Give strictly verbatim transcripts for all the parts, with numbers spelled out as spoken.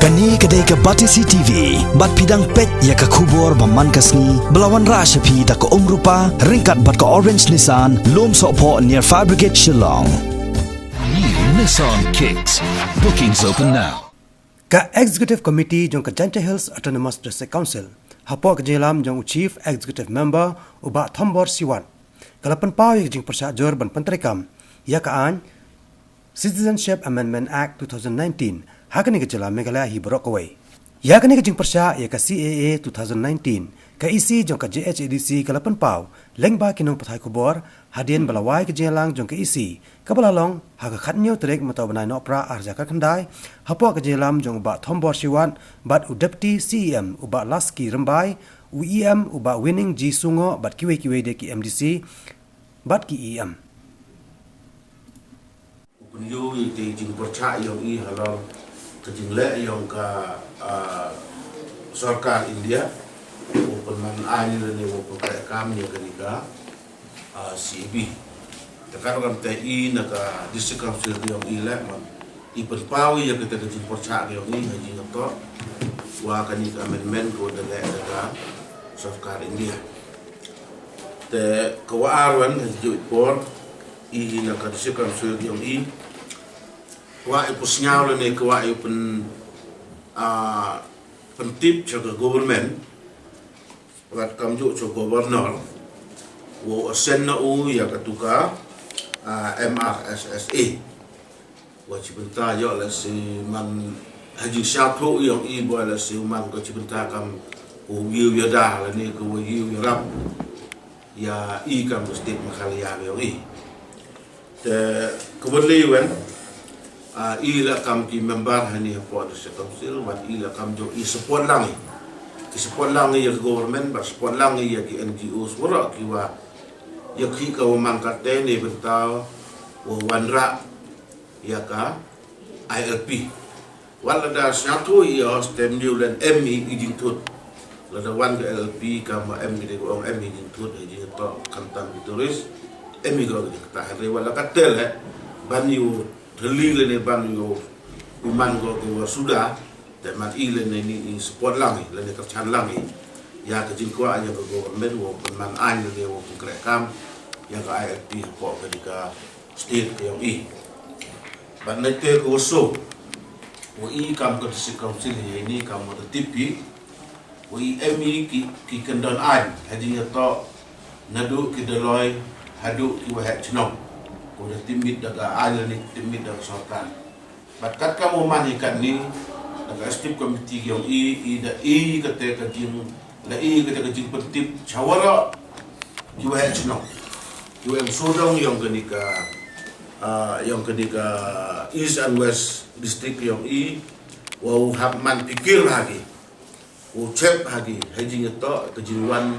Kani ka dei ka Batesi T V, bad phi dang peit ya ka khubor ba man ka sngi, ba la wanrah sha phi da ka Umrupa, ryngkat bad ka Orange Nissan, Lum Sohphoh near Fire Brigade Shillong. New Nissan Kicks. Bookings open now. Ka Executive Committee jong ka Jaintia Hills Autonomous District Council, hapoh ka jingïalam jong u Chief Executive Member, u Bah Thombor Shiwat, ka la pynpaw ya ka jingpyrshah jur ban pyntreikam ya ka aiñ Citizenship Amendment Act two thousand nineteen, ha kani ka jylla Meghalaya hi baroh kawei. Ya kani ka jingpyrshah ya ka C A A two thousand nineteen, ka E C jong ka J H A D C ka la pynpaw lyngba ki nongpathai khubor, hadien ba la wai ka jingïalang jong ka E C, kaba la long ha ka khatñiew tarik mynta u bnai Nohprah ar hajar khatkhyndai, hapoh ka jingïalam jong u Bah Thombor Shiwat bad u Deputy C E M u Bah Lasky Rymbai, u E M u Bah Winning G Sungoh bad kiwei kiwei de ki M D C bad ki E M. U pynyoo i te jingpyrshah yong i halor ka jingleh yong ka, ah, sorkar India, u pynman aiñ lane u pynkrehkaam ya kani ka, ah, C A B. Te katwa kamte i na ka District Council yong i leh man i pynpaw ya kata ka jingpyrshah yong i ha jingtoh wa kani ka amendment ko da leh da ka sorkar India. Te ka wa ar wan ha jooh i por i na ka District Council yong i, ka wa i pynsñiaw lane ka wa i pyn, ah, pyntip cha ka government, wat kamjooh cha governor, wow assign na u ya katu ka, ah, M R S S A. Wa chibynta yoh lehse man ha jingsñiawthooh yong i, wa lehse man ko chibynta kam ko yow yada lane ko wa yow yarap ya i kam ka state Meghalaya yong i. Te ka wa le wan, ah, i la kam ki member hani hapoh District Council, wat i la kamjooh i support lang i. Ki support lang i ya ka government, bad support lang i ya ki N G Os waroh ki wa ya ki ka wa man kate neibynta wa wanrah ya ka I L P. Wat lada sñiawthooh i ya, stem yow len em i, i jingthut. Lada wan ka I L P kam wa em ki de ko ong em i jingthut, i jingtoh khamtam ki tourist, em i ko ki de kata. Hynrei wat la kate leh, ban yow thylli lane ban yow u man ko ki wa suda, te man i lane ni i support lang i, lane kyrchan lang i ya ka jingkwah ya ka government wow pynman aiñ lane wow pynkrehkaam ya ka I L P hapoh kani ka state ka yong i. Bad neite ka wa soo, wa i kam ka District Council ya ini kam wa da tip i, wa i em i ki, ki kyndon aiñ ha jingtoh, naduh ki Dolloi haduh ki waheh chnong, ko da tipmit da ka aiñ lane tipmit da ka sorkar. Bad katkam wa man i katni, da ka Executive Committee yong i, i da i kate ka jing, la i kate ka jingpyntip cha waroh ki waheh chnong, ki wa em sawdong yong kani ka, ah, yong kani ka East and West District yong i, wow hap man pikir ha ki, wow chep ha ki ha jingtoh ka jingwan,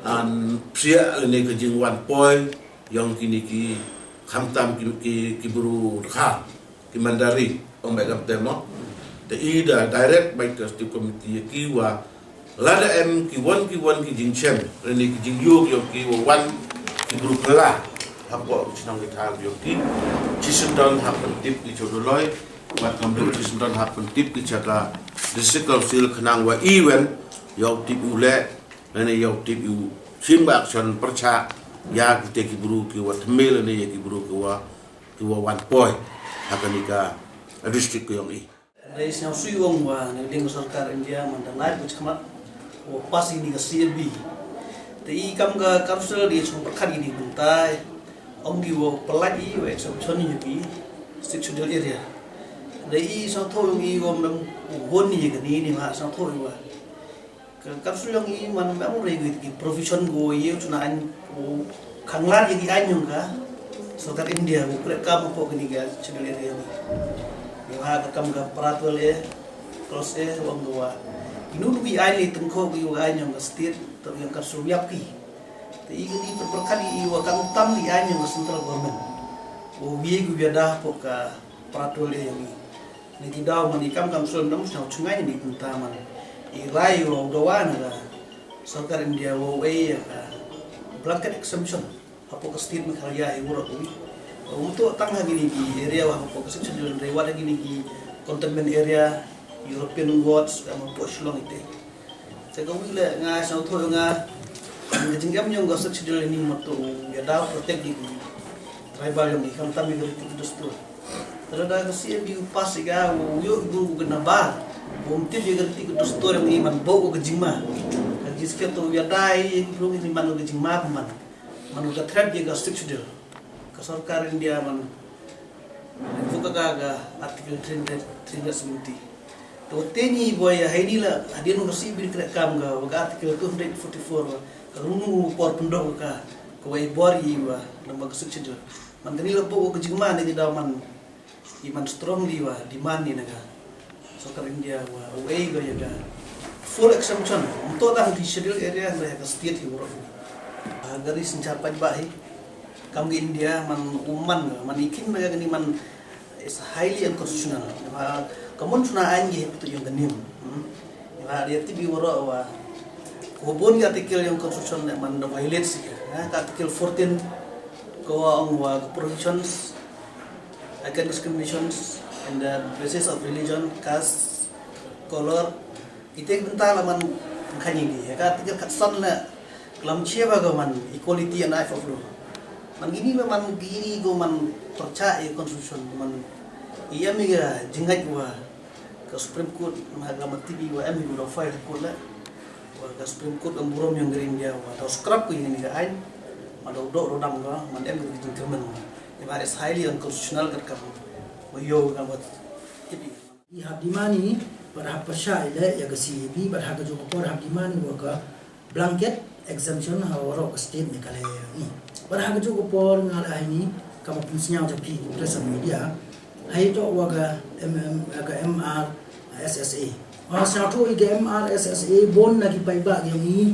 an, psiah lane ka jingwan poi yong kini ki, khamtam ki, ki, ki bru Dkhar, ki Mandarin, ong bha kamte mo. Te i da direct bha ka Executive Committee ya ki wa lada em ki wan, ki wan ki jingchem lane ki jingyoh yong ki wa wan ki bru phylla hapoh ki chnong ki thaw yong ki, chisyndon hap pyntip ki cha u Dolloi, wat kamjooh chisyndon hap pyntip ki cha ka District Council khnang wa i wan yow tip u leh, lane yow tip u chim action pyrchah ya kite ki bru ki wa thymme lane ya ki bru ki wa, ki wa wan poi ha kani ka district ka yong i. Dei sñiawsih ong wa na ka liang ka sorkar India man da ngai ko chakmat wa pass ini ka C A B. Te i kam ka council da chong pyrkhat ini bynta, ong ki wa pynlait i wa exception ini ki Sixth Schedule area. Dei i sñiawthooh ong i wa mem won ini kani ni ma sñiawthooh i wa ka council yong i man mem re ki provision ko ye u chuna aiñ ko khanglat ye ki aiñ yong ka sorkar India ko kreh kam hapoh kani ka Schedule area ni. Ni wa ka kam ka para twelve A, clause A, ong ko wa inu ki aiñ le tyngkhuh ki wa aiñ yong ka state, to yong ka council yap ki. Te i kani pyrkhat i wa khamtam ki aiñ yong ka central government ko ye ko yada hapoh ka para twelve A yong i. Ni ki daw man i kam kam sul nam sñiaw chungai ni bynta man i rai wow dawa na ka sorkar India wow e ya ka blanket exemption hapoh ka state Meghalaya hi waroh kawi. Wow to tang ha kini ki area wa hapoh ka Sixth Schedule, hynrei wat ha kini ki containment area, European Awards, em, poh Shillong ite. Te ka wi le nga sñiawthooh nga, ka jingem yong ka Sixth Schedule ini mato ya daw protect i tribal yong i, khamtam i ka riti ka dustur. Te lada ka C A B u pass i ka, u yoh i bru ka nabar, bym tip i ka riti ka dustur yong i, man booh ka jingma. Ka jiskhem to ya dai i bru ini man ka jingma man. Man ka threat i ka Sixth Schedule. Ka sorkar India man Buka ka, ka Article three hundred, three hundred seventy. To teni boy, haini la, hadien ka C B kreh kam ka, wa ka Article two hundred forty-four wa, ka runu por pyndoh ka, ka wa i bor i wa, lamba ka Sixth Schedule. Man kani la booh ka jingma ni di daw man, i man strongly wa, demand ni na ka. Sorkar India wa, u ei ko ya ka full exemption. Untuk dah di schedule area, dah ya ka state i urok. Ah, gari senchar pajbah hi. Kam ki India man u man, man i kin ba ya kani man is highly unconstitutional. Ba ka mon chuna ain ki hep tu yong ka nim. Hmm. Ba dia tibi waro wa. Ko bon ki article yong constitution ne man da violate si ka. Ha, ka article fourteen ko wa ong wa ka prohibitions against discriminations in the basis of religion, caste, color. Ite bynta la man khani ki. Ka article khatsan la klam chia ba ko man equality and life of law. Man gini ba man gini ko man percha e constitution man i em i ka jingngait wa ka Supreme Court, ma ka ma tibi wa em i ko da file court la. Wa ka Supreme Court ka burom yong ka India wa da scrap ko ini ka ain. Ma da do do dam ko man em ko jingkyrmen. Iba is highly unconstitutional ka kam. Wa yo ka ma tibi. I hap demand i, bad hap pyrshah i le ya ka C A B, bad ha ka jong ka por hap demand i wa ka blanket exemption ha waroh ka state Meghalaya i. Bad ha ka jong ka por nga la haini, kam pynsñiaw cha phi press and media, hei toh wa ka M M, ka M R S S A. Wa sñiawthooh i ka M R S S A, bon na ki paidbah yong i,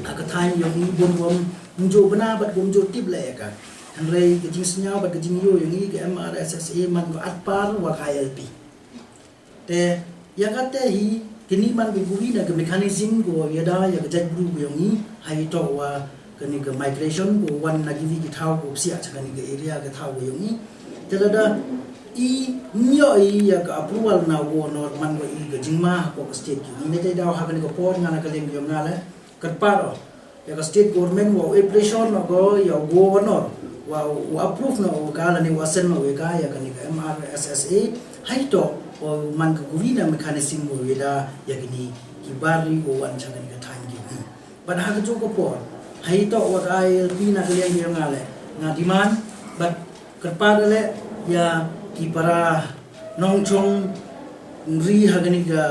ha ka thaiñ yong i, bon bom, ym jooh bna bad bom jooh tip le ya ka. Hynrei ka jingsñiaw bad ka jingyoh yong i, ka M R S S A man ko atpar wa ka I L P. Te, ya kate hi, kini man ka kawi na ka mechanism ko yada ya ka jaitbru ko yong i, hei toh wa kani ka migration ko wan na kiwi ki thaw ko psiah cha kani ka area ka thaw ko yong i. Te lada i ym yoh i ya ka approval na ko nor man ko i ka jingma ko ka state ko. I ne te daw ha kani ka por nga na ka liang yong nga le. Kyrpad o ya ka state government wa u e pressure noh ko ya u governor wa u approve noh u ka lane u assent noh u ka ya kani ka M R S S A. Hei toh wa man ka kawi na mechanism wa u da ya kini ki bari wa wan cha kani ka thaiñ ki. Bad ha ka jong ka por, hei toh wa ka I L P na ka liang yong nga le, nga demand bad kyrpad le ya ki para nongchong ri ha kani ka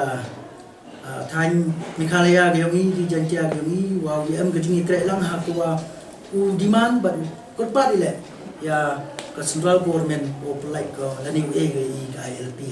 Ah, thaiñ Meghalaya ka yong i, ki Jaiñtia ka yong i, wa u em ka jingyakrehlang ha ka wa u demand bad u kyrpad i le ya ka central government wa u pynlait ko lane u e ka i ka I L P.